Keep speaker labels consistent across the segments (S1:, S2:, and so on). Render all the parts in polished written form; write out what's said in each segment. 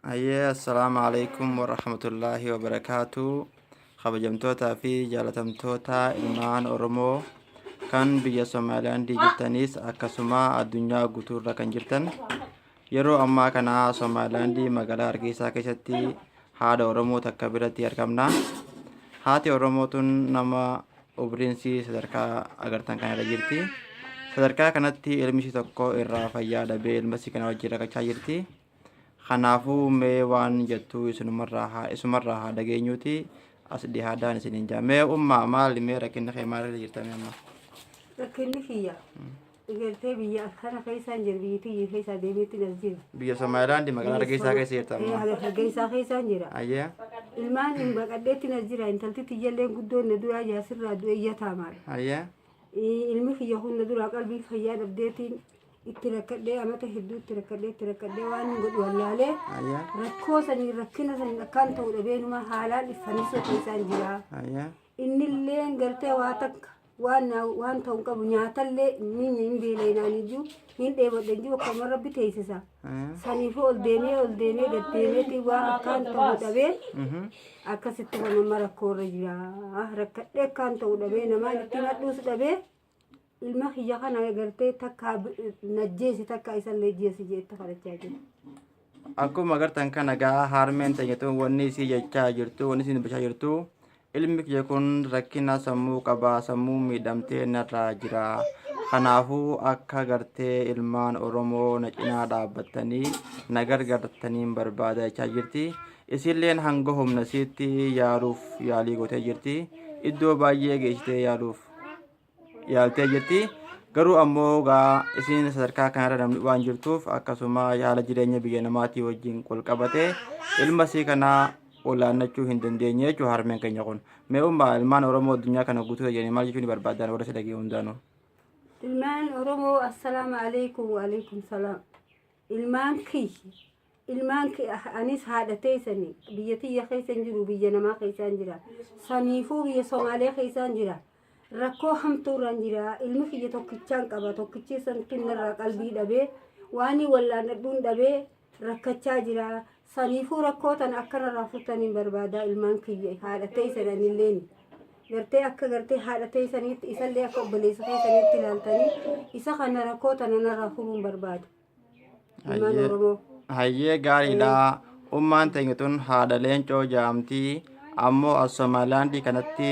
S1: Hayyee, assalaamu alaikum warahmatullaahi wabarakaatu. Kabajamtootaa fi jaalatamtoota ilmaan Oromoo kan biyya Somaaliyaandii jirtanis, akkasuma addunyaa guutuurra kan jirtan, yeroo ammaa kana Somaaliyaandii magaalaa Hargeysaa keessatti haadha Oromoo takka biratti argamna. Haati Oromoo tun nama umriinsi sadarkaa agartan kana irra jirti. Sadarkaa kanatti ilmi ishii tokko irraa fayyaa dhabee ilma ishii kana wajjin rakkachaa jirti. Kanaafuu mee waan jettu isumarraa haa dhageenyuuti as dhihaadhaan isiniin jaa. Mee ummaa, maali mee rakkinni kee, maalirra jirtame amma?
S2: Rakkinni kiyya gartee biyya akkana keessaan jira, biyya tiyya keessaa deemeetti as jira.
S1: Biyya Somaalilaandi magaalaa Hargeysaa keessa jirta amma.
S2: Hargeysaa keessaan jira.
S1: Ayyee.
S2: Ilmaan hin baqadheetti as jira. Intalti tiyyallee guddoon na duraa jaasirraa du'e iyyataamaadha.
S1: Ayyee.
S2: Ilmi kiyya kun na duraa qalbii fayyaa dhabdeetiin itti rakkadhee, amata hedduu itti rakkadhee, itti rakkadhee waan hin godhu wallaalee
S1: Ayyee.
S2: rakkoo sanii, rakkina sanii akkaan ta'u dhabeenuma haalaan iffanisoo keessaan jira.
S1: Ayyee.
S2: Innilleen gartee waa takka waan ta'u hin qabu, nyaatallee ni hin beeleenaan iyyuu hin dheebodhe iyyuu akkuma Rabbi teessisa. Saniifuu ol deemee ol deemee gad deemeetii waan akkaan ta'u dhabee akkasitti kun amma rakkoo irra jira. Rakkadhee akkaan ta'u dhabee, namaan itti madhuus dhabee, ilma kiyya kana gartee takka najjeesi takka isallee jeesi jeette kadhachaa jira.
S1: Akkuma agartan kana gaa, harmeen teenya wanni isii jechaa jirtu, wanni isiin dubbachaa jirtu, ilmi kiyya kun rakkina sammuu qabaa, sammuu miidhamtee narraa jira. Kanaafuu akka gartee ilmaan Oromoo na cinaa dhaabbattanii na gargaartaniin barbaada jechaa jirti. Isilleen hanga humna isiitti yaaluuf yaalii gootee jirti. Iddoo baay'ee geessitee yaaluuf yaaltee jirti. Garuu ammoo gaa isiin sadarkaa kanarra namni waan jirtuuf, akkasuma haala jireenya biyya namaatii wajjin wal qabate ilma isii kanaa olaannachuu hin dandeenye jechuudha harmeen keenya kun. Mee ummaa, ilmaan Oromoo addunyaa kana guutuu jedhanii maal jechuu ni barbaadan warra si dhagee hundaanuu?
S2: Ilmaan Oromoo, assalaamu alaikum, wa alaikum salaam. Ilmaan kiyya, ilmaan kiyya, anis haadha teessanii biyya tiyya keessa hin jiru, biyya namaa keessa hin jira. Saniifuu biyya Somaalee keessa hin jira. Rakkoo hamtuu irra hin jira. Ilmi kiyya tokkichaan qaba. Tokkichi santu narraa qalbii dhabee, waan wallaanadhuun dhabee rakkachaa jira. Saniifuu rakkoo tana akkanarraa furtaniin barbaada. Ilmaan kiyya, haadha teessan anilleen. Gartee akka gartee haadha teessaniitti isallee akka obboleessa keessaniitti ilaaltanii isa kana rakkoo tana narraa furuun barbaada. Ilmaan Oromoo.
S1: Hayyee, gaariidha. Ummaan teenya tun haadha leencoo jaamtii. Ammoo as Somaalilaandii kanatti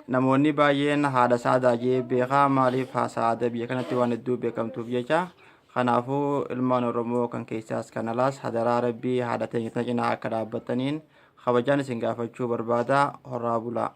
S1: namoonni baay'een haadha saadaa jee beekaa. Maaliif saada biyya kanatti waan hedduu beekamtuuf jecha. Kanaafuu ilmaan Oromoo kan keessaas kan alaas hadaraa Rabbii haadha teenya tana cinaa akka dhaabbattaniin kabajaan isin gaafachuu barbaada. Horaa bulaa.